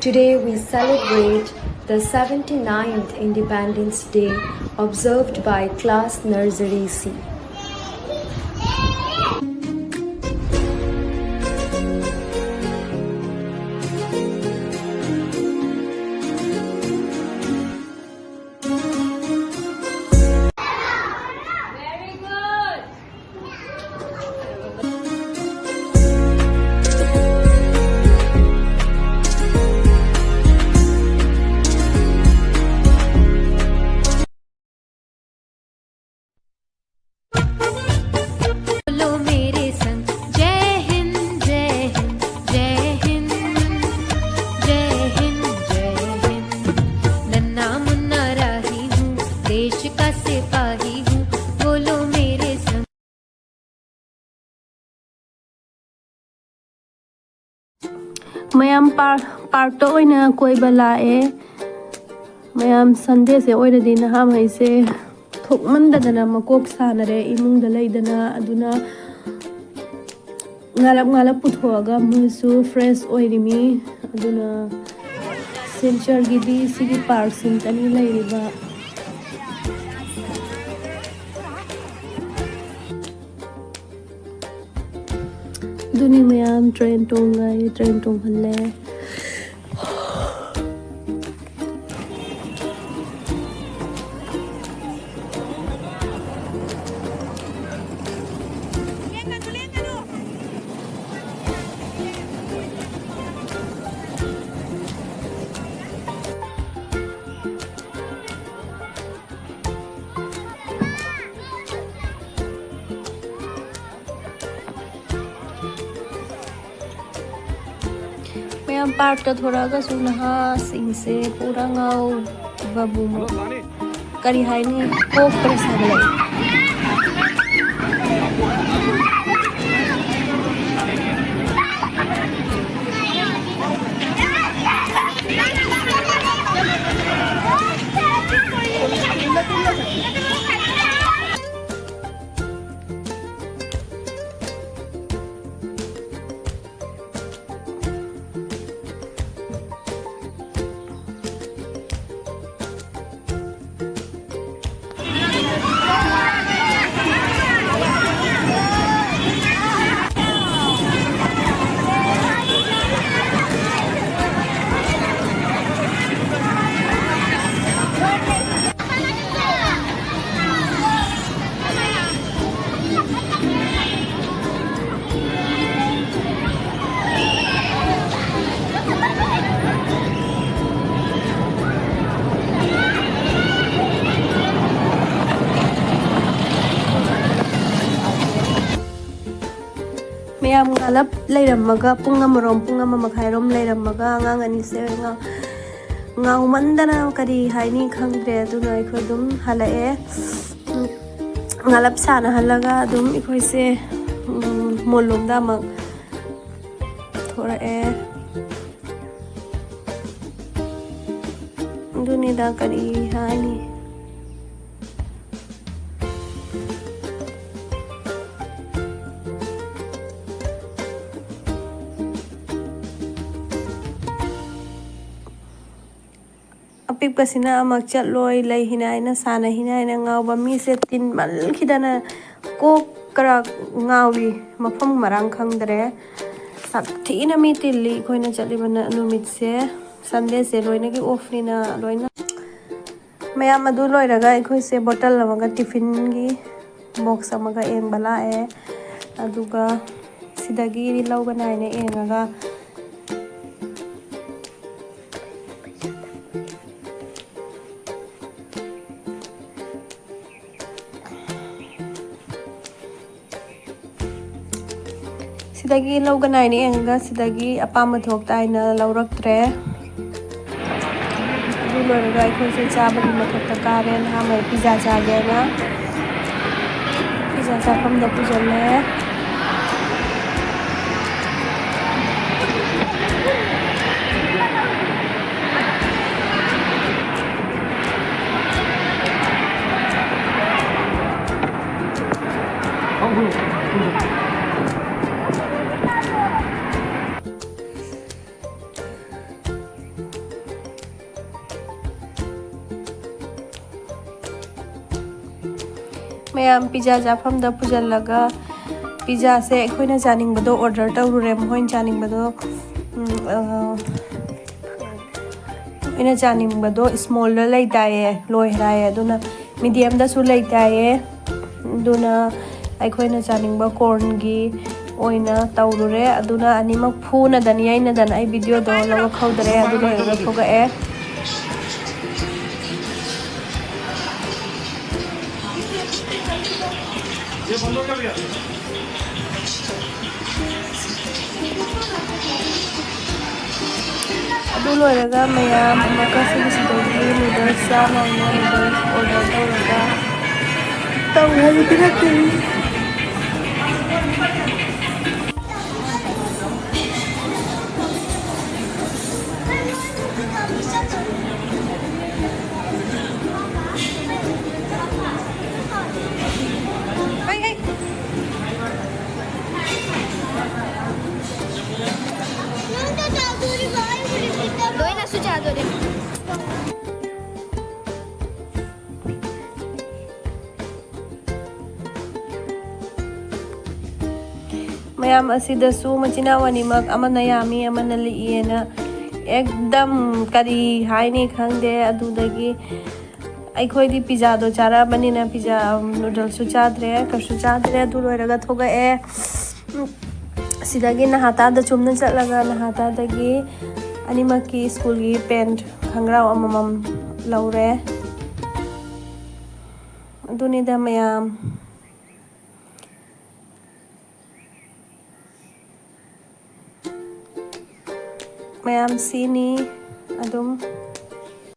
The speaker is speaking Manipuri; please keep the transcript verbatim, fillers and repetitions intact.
Today we celebrate the seventy-ninth Independence Day observed by class nursery C. ꯃꯌꯥꯝ ꯄꯥꯔ ꯄꯥꯔꯛꯇ ꯑꯣꯏꯅ ꯀꯣꯏꯕ ꯂꯥꯛꯑꯦ꯫ ꯃꯌꯥꯝ, ꯁꯟꯗꯦꯁꯦ ꯑꯣꯏꯔꯗꯤ ꯅꯍꯥꯃꯩꯁꯦ ꯊꯣꯛꯃꯟꯗꯗꯅ ꯃꯀꯣꯛ ꯁꯥꯟꯅꯔꯦ ꯏꯃꯨꯡꯗ ꯂꯩꯗꯅ꯫ ꯑꯗꯨꯅ ꯉꯥꯂꯞ ꯉꯥꯂꯞ ꯄꯨꯊꯣꯛꯑꯒ ꯃꯣꯏꯁꯨ ꯐ꯭ꯔꯦꯁ ꯑꯣꯏꯔꯤꯃꯤ꯫ ꯑꯗꯨꯅ ꯁꯤꯜꯆꯔꯒꯤꯗꯤ ꯁꯤꯒꯤ ꯄꯥꯔꯛꯁꯤꯡꯇꯅꯤ ꯂꯩꯔꯤꯕ꯫ ꯑꯗꯨꯅꯤ ꯃꯌꯥꯝ, ꯇ꯭ꯔꯦꯟ ꯇꯣꯡꯉꯥꯏ, ꯇ꯭ꯔꯦꯟ ꯇꯣꯡꯍꯜꯂꯦ꯫ ꯃꯌꯥꯝ ꯄꯥꯔꯛꯇ ꯊꯣꯔꯛꯑꯒꯁꯨ ꯅꯍꯥꯁꯤꯡꯁꯦ ꯄꯨꯔꯥ ꯉꯥꯎꯕꯕꯨ ꯀꯔꯤ ꯍꯥꯏꯅꯤ, ꯀꯣꯛꯇ ꯁꯥꯒꯠꯂꯛꯏ꯫ ꯌꯥꯝ ꯉꯥꯜꯂꯞ ꯂꯩꯔꯝꯃꯒ, ꯄꯨꯡ ꯑꯃꯔꯣꯝ, ꯄꯨꯡ ꯑꯃ ꯃꯈꯥꯏꯔꯣꯝ ꯂꯩꯔꯝꯃꯒ, ꯑꯉꯥꯡ ꯑꯅꯤꯁꯦ ꯉꯥ-, ꯉꯥꯎꯃꯟꯗꯅ ꯀꯔꯤ ꯍꯥꯏꯅꯤ ꯈꯪꯗ꯭ꯔꯦ꯫ ꯑꯗꯨꯅ ꯑꯩꯈꯣꯏ ꯑꯗꯨꯝ ꯍꯜꯂꯛꯑꯦ꯫ ꯎꯝ, ꯉꯥꯜꯂꯞ ꯁꯥꯟꯅꯍꯜꯂꯒ ꯑꯗꯨꯝ ꯑꯩꯈꯣꯏꯁꯦ, ꯎꯝ, ꯃꯣꯜꯂꯣꯝꯗ ꯑꯃꯨꯛ ꯊꯣꯔꯛꯑꯦ꯫ ꯑꯗꯨꯅꯤꯗ, ꯀꯔꯤ ꯍꯥꯏꯅꯤ꯫ ꯑꯄꯤꯛꯄꯁꯤꯅ ꯑꯃꯨꯛ ꯆꯠꯂꯣꯏ, ꯂꯩ ꯍꯤꯅꯥꯏꯅ, ꯁꯥꯟꯅ ꯍꯤꯅꯥꯏꯅ ꯉꯥꯎꯕ꯫ ꯃꯤꯁꯦ ꯇꯤꯟꯃꯟꯈꯤꯗꯅ ꯀꯣꯛ ꯀꯔꯥ ꯉꯥꯎꯔꯤ, ꯃꯐꯝ ꯃꯔꯥꯡ ꯈꯪꯗ꯭ꯔꯦ꯫ ꯁꯥꯊꯤꯅ ꯃꯤ ꯇꯤꯜꯂꯤ ꯑꯩꯈꯣꯏꯅ ꯆꯠꯂꯤꯕ ꯅ-, ꯅꯨꯃꯤꯠꯁꯦ꯫ ꯁꯟꯗꯦꯁꯦ ꯂꯣꯏꯅꯒꯤ ꯑꯣꯐꯅꯤꯅ ꯂꯣꯏꯅ꯫ ꯃꯌꯥꯝ ꯑꯗꯨ ꯂꯣꯏꯔꯒ ꯑꯩꯈꯣꯏꯁꯦ ꯕꯣꯇꯜ ꯑꯃꯒ ꯇꯤꯐꯤꯟꯒꯤ ꯕꯣꯛꯁ ꯑꯃꯒ ꯌꯦꯡꯕ ꯂꯥꯛꯑꯦ꯫ ꯑꯗꯨꯒ ꯁꯤꯗꯒꯤ ꯂꯧꯕ ꯅꯥꯏꯅ ꯌꯦꯡꯉꯒ ꯁꯤꯗꯒꯤ ꯂꯧꯒꯅꯥꯏꯅ ꯌꯦꯡꯉꯒ ꯁꯤꯗꯒꯤ ꯑꯄꯥꯝꯕ ꯊꯣꯛ ꯇꯥꯏꯅ ꯂꯧꯔꯛꯇ꯭ꯔꯦ꯫ ꯑꯗꯨ ꯂꯣꯏꯔꯒ ꯑꯩꯈꯣꯏꯁꯦ ꯆꯥꯕꯒꯤ ꯃꯊꯛꯇ ꯀꯥꯔꯦ꯫ ꯅꯍꯥꯟꯋꯥꯏ ꯄꯤꯖꯥ ꯆꯥꯒꯦꯅ ꯄꯤꯖꯥ ꯆꯥꯐꯝꯗ ꯄꯨꯁꯤꯜꯂꯦ꯫ ꯃꯌꯥꯝ ꯄꯤꯖꯥ ꯆꯥꯐꯝꯗ ꯄꯨꯁꯤꯜꯂꯒ ꯄꯤꯖꯥꯁꯦ ꯑꯩꯈꯣꯏꯅ ꯆꯥꯅꯤꯡꯕꯗꯣ ꯑꯣꯔꯗꯔ ꯇꯧꯔꯨꯔꯦ꯫ ꯃꯈꯣꯏꯅ ꯆꯥꯅꯤꯡꯕꯗꯣ, ꯎꯝ, ꯑ, ꯑꯩꯅ ꯆꯥꯅꯤꯡꯕꯗꯣ ꯏꯁꯃꯣꯜꯗ ꯂꯩꯇꯥꯏꯌꯦ, ꯂꯣꯏꯈ꯭ꯔꯥꯏꯌꯦ꯫ ꯑꯗꯨꯅ ꯃꯤꯗꯤꯌꯝꯗꯁꯨ ꯂꯩꯇꯥꯏꯌꯦ꯫ ꯑꯗꯨꯅ ꯑꯩꯈꯣꯏꯅ ꯆꯥꯅꯤꯡꯕ ꯀꯣꯔꯟꯒꯤ ꯑꯣꯏꯅ ꯇꯧꯔꯨꯔꯦ꯫ ꯑꯗꯨꯅ ꯑꯅꯤꯃꯛ ꯐꯨꯅꯗꯅ ꯌꯩꯅꯗꯅ ꯑꯩ ꯚꯤꯗꯤꯑꯣꯗꯣ ꯂꯧꯔꯛꯍꯧꯗꯔꯦ꯫ ꯑꯗꯨ ꯂꯣꯏꯔꯒ ꯊꯣꯛꯂꯛꯑꯦ꯫ ꯑꯗꯨ ꯂꯣꯏꯔꯒ ꯃꯌꯥꯝ ꯑꯃꯨꯛꯀ ꯁꯤꯒꯤꯁꯤꯗꯒꯤ ꯅꯨꯗꯜꯁ ꯆꯥꯅꯕꯅꯦ, ꯅꯨꯗꯜꯁ ꯑꯣꯔꯗꯔ ꯇꯧꯔꯒ ꯇꯧꯔꯒ ꯄꯤꯔꯛꯇꯣꯏꯅꯤ꯫ ꯂꯣꯏꯅꯁꯨ ꯆꯥꯗꯣꯔꯦ꯫ ꯃꯌꯥꯝ ꯑꯁꯤꯗꯁꯨ ꯃꯆꯤꯟ ꯃꯅꯥꯎ ꯑꯅꯤꯃꯛ, ꯑꯃꯅ ꯌꯥꯝꯃꯤ, ꯑꯃꯅ ꯂꯤꯛꯏꯅ ꯑꯦꯛꯗꯝ ꯀꯔꯤ ꯍꯥꯏꯅꯤ ꯈꯪꯗꯦ꯫ ꯑꯗꯨꯗꯒꯤ ꯑꯩꯈꯣꯏꯗꯤ ꯄꯤꯖꯥꯗꯣ ꯆꯥꯔꯛꯑꯕꯅꯤꯅ ꯄꯤꯖꯥ, ꯅꯨꯗꯜꯁꯁꯨ ꯆꯥꯗ꯭ꯔꯦ, ꯀꯩꯁꯨ ꯆꯥꯗ꯭ꯔꯦ꯫ ꯑꯗꯨ ꯂꯣꯏꯔꯒ ꯊꯣꯛꯂꯛꯑꯦ꯫ ꯎꯝ, ꯁꯤꯗꯒꯤ ꯅꯍꯥꯇꯥꯗ ꯆꯨꯝꯅ ꯆꯠꯂꯒ ꯅꯍꯥꯇꯥꯗꯒꯤ ꯑꯅꯤꯃꯛꯀꯤ ꯁ꯭ꯀꯨꯜꯒꯤ ꯄꯦꯟꯠ, ꯈꯣꯡꯒ꯭ꯔꯥꯎ ꯑꯃꯃꯝ ꯂꯧꯔꯦ꯫ ꯑꯗꯨꯅꯤꯗ ꯃꯌꯥꯝ꯫ ꯃꯌꯥꯝ ꯁꯤꯅꯤ ꯑꯗꯨꯝ꯫